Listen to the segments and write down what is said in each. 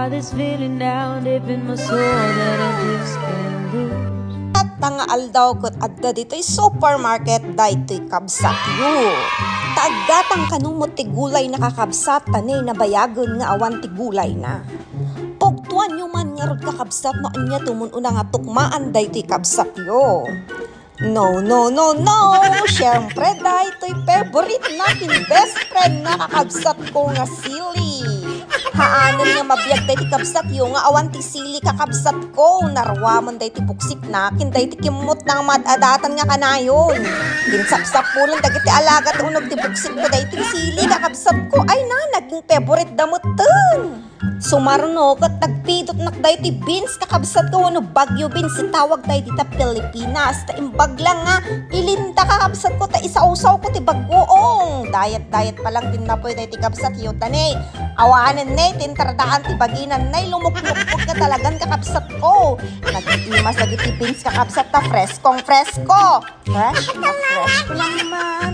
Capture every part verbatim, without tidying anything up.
This feeling down deep in my soul that I just can't lose. At nga aldaw ket adda ditoy supermarket daytoy kabsatyo. Taggatang kano met ti gulay na kakabsat, ta ne nabayagen nga awan ti gulay na. Pugtoanyo man ngarud kakabsat no ania ti umun-una nga tukmaan daytoy kabsatyo. No, no, no, no! Siyempre, daytoy favorite na ken best friend na kakabsat ko nga sili. Haanen nga mabiag daytoy kabsatyo nga awan ti sili kakabsat ko. Naruaman daytoy buksit na ken daytoy kimmot na nga mad-adatan nga kanayon. Ginsapsapulan dagiti alagad uneg ti buksit ko daytoy sili kakabsat ko. Ay na, naging favorite da metten. Sumarno ket nagpidutnak daytoy beans kakabsat ko wenno Baguio beans ti tawag daytoy ta Pilipinas. Ta imbag lang nga ilinta kakabsat ko ta isawsaw ko ti bagoong. Dayat-dayat pa lang ti napoy daytoy kabsatyo ta ne. Awanen ne, ti intradaan ti baginan ne, lumuklukkok nga talagan kakabsat ko. Nag-iimas dagiti beans kakabsat ta freskong fresko. Fresh na fresh ko naman.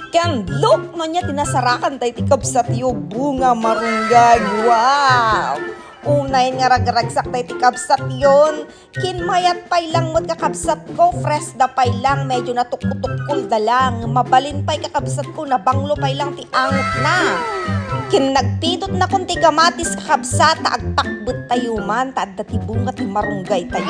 Ken look no ania ti nasarakan daytoy kabsatyo, bunga marunggay. Wow! Unayen nga ragragsak daytoy kabsatyon. Kinmayat pay lang met kakabsat ko, fresh da pay lang, medyo natukkutukkol da lang. Mabalin pay kakabsat ko, nabanglo pay lang ti angot na. Ken nagpidutnakon ti kamatis kakabsat, ta agpakbet tayo man, ta adda ti bunga ti marunggay tayo.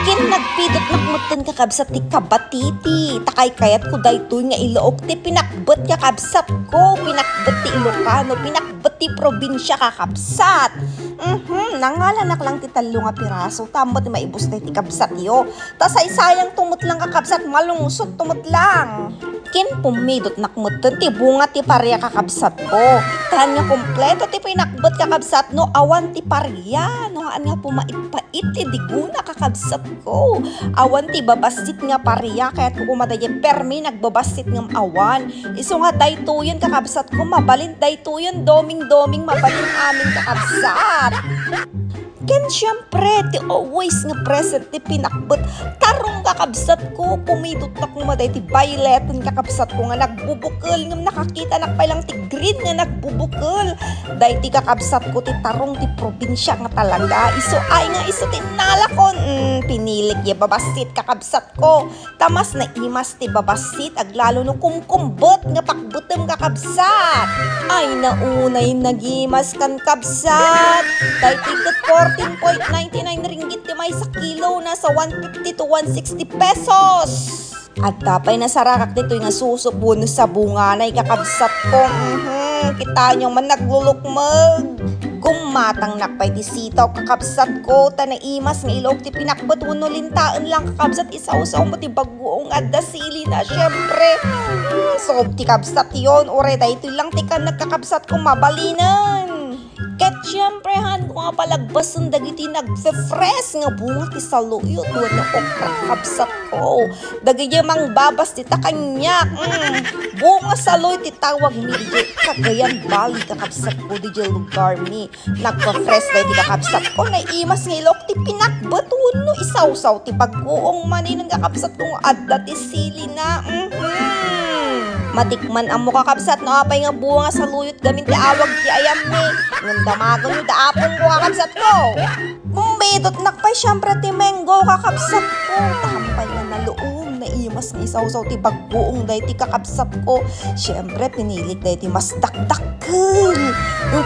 Ken nagpidutnak metten kakabsat ti kabatiti, ta kaykayatko daytoy nga ilaok ti pinakbet kakabsat ko, pinakbet ti Ilocano, pinakbet ti probinsia kakabsat. Mhm, nangalanak lang ti tallo nga piraso, ta ammo ti maibus daytoy kabsatyo. Ta saysayangto met lang kakabsat, malungsotto met lang. Ken pumidutnak metten ti bunga ti paria kakabsatko. Haan nga kompleto ti pinakbet kakabsat no awan ti paria, no haan nga pumait-pait ti diguna kakabsatko. Awan ti babassit nga paria, kayatko koma daydiay permi nagbabassit ngem awan. Isu nga daytoyen kakabsatko, mabalin daytoyen doming-doming, mabalin amin kakabsat. Ken siempre, ti always nga present ti pinakbet, tarong kakabsatko, pumidutnak koma daytoy violeten kakabsatko nga nagbubukel, ngem nakakitanak pay lang ti green nga nagbubukel. Daytoy kakabsatko ti tarong ti probinsia nga talaga. Isu ay nga isu ti nalakon. Mm, pinilik diay babassit kakabsatko. Ta mas naimas ti babassit, aglalo no kumkumbet nga pakbetem kakabsat. Ay, naunay nagimas kan kabsat. Daytoy ket fourteen point ninety-nine ringgit ti maysa kilo, nasa one fifty to one sixty pesos. Adda pay nasarakak ditoy nga susup wenno sabunganay kakabsatko. Mhm, kitaenyo man naglulukmeg. Gummatangnak pay ti sitaw kakabsatko, ta naimas nga ilaok ti pinakbet wenno lintaen lang kakabsat, isawsaw mo ti bagoong adda sili na, siempre. Hmm, sob ti kabsatyon, uray daytoy lang ti kanneg kakabsatko, mabalinen. Ket siempre, haanko nga palagbasen dagiti nagfe-fresh nga bunga ti saluyot wenno okra kakabsatko. Dagiti mangbabassit a kaniak, mm, bunga saluyot ti tawagmi diay Cagayan Valley kakabsatko, diay lugarmi. Nagpa-fresh daydi kakabsatko, naimas nga ilaok ti pinakbet wenno isawsaw ti bagoong manen kakabsatko nga adda ti sili na. Mhm. Matikman ammo kakabsat no apay nga bunga saluyot gamin ti awag ti ayammi. Ngem damagenyo da apongko kakabsatko. Pumidutnak pay siempre ti mango kakabsatko. Tampay nga naluom, naimas nga isawsaw ti bagoong daydi kakabsatko. Siempre, pinilik daydi mas dakdak Ken,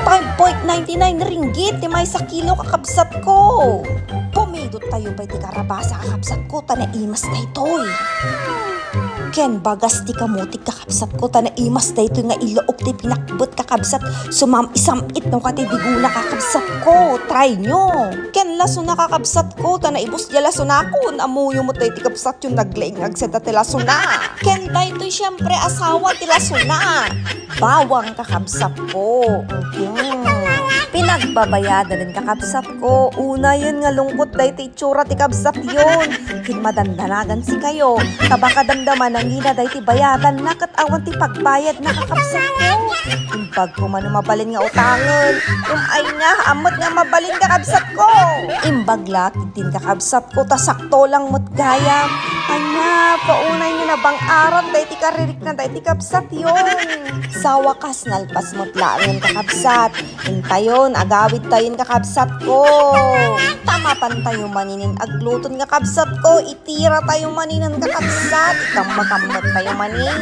five point ninety-nine ringgit ti maysa kilo, kakabsatko. Pumidot tayo pay ti karabasa, kakabsatko, ta naimas daytoy. Ken bagas ti kamutik, kakabsatko, ta naimas daytoy nga ilaok ti pinakbet, kakabsat. Sumam-isam-it no ka ti diguna, kakabsatko. Try nyo. Ken lasona, kakabsatko, ta naibus diay lasonakon. Ammoyo met daytoy, kabsat, yung naglaing agseta ti lasona. Ken daytoy, siempre, asawa ti lasona. Bawang, kakabsatko. Mhm. Pinagbabayadanen, kakabsatko. Unayen nga lungkot daytoy itsura ti kabsatyon. Ken madandanagan sikayo. Ta baka damdama nangina daytoy bayadanna ket awan ti pagbayadna, kakabsatko. Imbag koma no mabalin nga utangen. Ngem ania, ammet nga mabalin, kakabsatko. Imbag la ketdin, kakabsatko, ta sakto lang met gayam. Ania, paunay nga nabang-aran daytoy karirikna daytoy kabsatyon. Sa wakas, nalpas met laengen, kakabsat. Intayon, agawidtayon, kakabsatko. Ta mapantayo maninen agluton, kakabsatko. Itiratayo maninen, kakabsat. Ikammakammattayo manin.